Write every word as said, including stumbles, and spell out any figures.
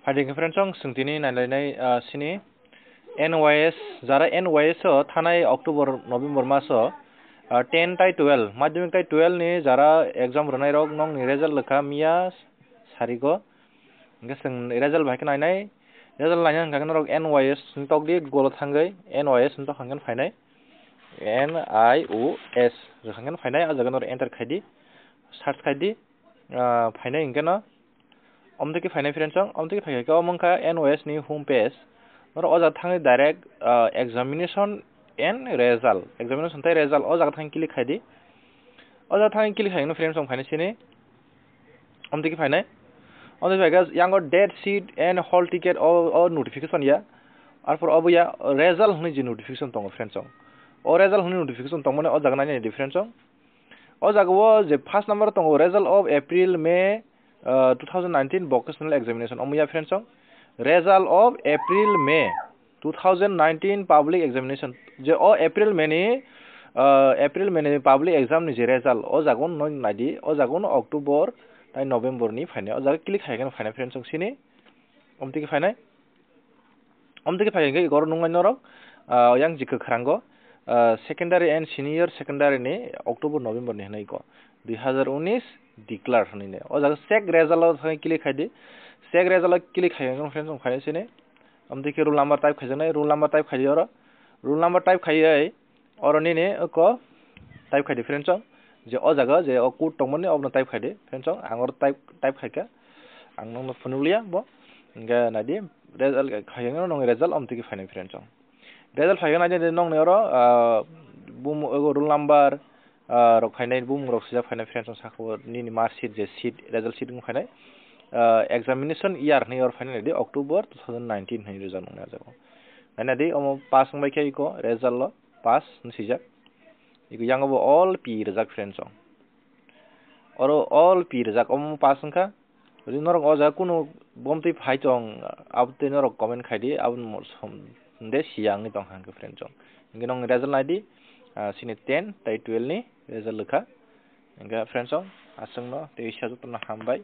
Phaidi hwnkhe friends, chwng tini nailainai, ah, sini N Y S, jara N Y S o thanai October, November maso, ah, ten tai twelve, madhyamik tai twelve ni jara exam rwnai rok nokni result rwkha miya sarigo. Hwnkhe chwng result bai khe nainai, result naina hwnkha khe norok N Y S ni tokdi Google o thangwi, N Y S ni tokha hwnkhe phainai, N I O S rwkha hwnkhe phainai, o jaga norok enter khaidi, search khaidi, ah, phainai hwnkhe no. Omtwi khe phainai friends chong, omtwi khe phaikha khe omo wngkha N O S ni home page. Norok o jaga thangwi direct, ah, examination and result, examination tei result o jaga thangwi click khaidi. O jaga thangwi click khaino friends chong phainai sini. Omtwi khe phainai. Omtwi phaikha yango date, seat and hall ticket o, o notification ya. Arpor obo ya result hwnwi je notification tongo friends chong. O result hwnwi notification tongmani o jaga nainai di friends chong. O jaga o je first number tongo, result of April, May, uh, two thousand nineteen vocational examination. Omo ya friends chong, result of April, May two thousand nineteen public examination. Je o April, May ni, uh, April, May ni public exam ni je result, o jaga o no naidi, o jaga o no October tai November ni phainai. O jaga click khai khe phainai friends chong sini. Omtwi khe phainai. Omtwi khe phai hwnkhe oro nuknai norok, ah, yang jikha khwrango, ah, secondary and senior secondary ni October November ni hwnwi ko dui hazar unis declare hwnwi ne. O jaga check result o thangwi click khai di. Check result o click khai hwnkhe friends chong phai sini. Omtwi khe roll number type khaijaknai, roll number type khai di oro. Roll number type khaiwi Oro nini oko type khai di friends chong, je o jaga je o code tongmani obono type khai di friends chong, ang oro type, type khai kha, ang nokno phunukliya bo, hingke naidi result khai khe nong result omtwi khe phainai friends chong. Result phai khe naidi nokni oro, ah, bumung, ego roll number, ah, rok phainai, bumung rok sijak phainai friends chong, saka o nini mark sheet je sheet, result sheet wng phainai, ah, examination year hinwi oro phainai naidi October two thousand nineteen hinwi rijak nuknai o jaga o. Naina di omo pass wngbai khe iko result o. Pass hwnwi swijak. Iko yango bo all P rijak friends chong. Oro all P rijak, omo pass wngkha. Jodi norok o jaga kunu bomtwi phai tong, abotwi norok comment khai di, aboni mo-, som-, de siya wngwi tong kha hwnkhe friends chong. Hwnkhe nokni result nai di, ah, sini ten tai twelve ni result wngkha. Hwnkhe friends chong, aswkno tei sa jotono hambai.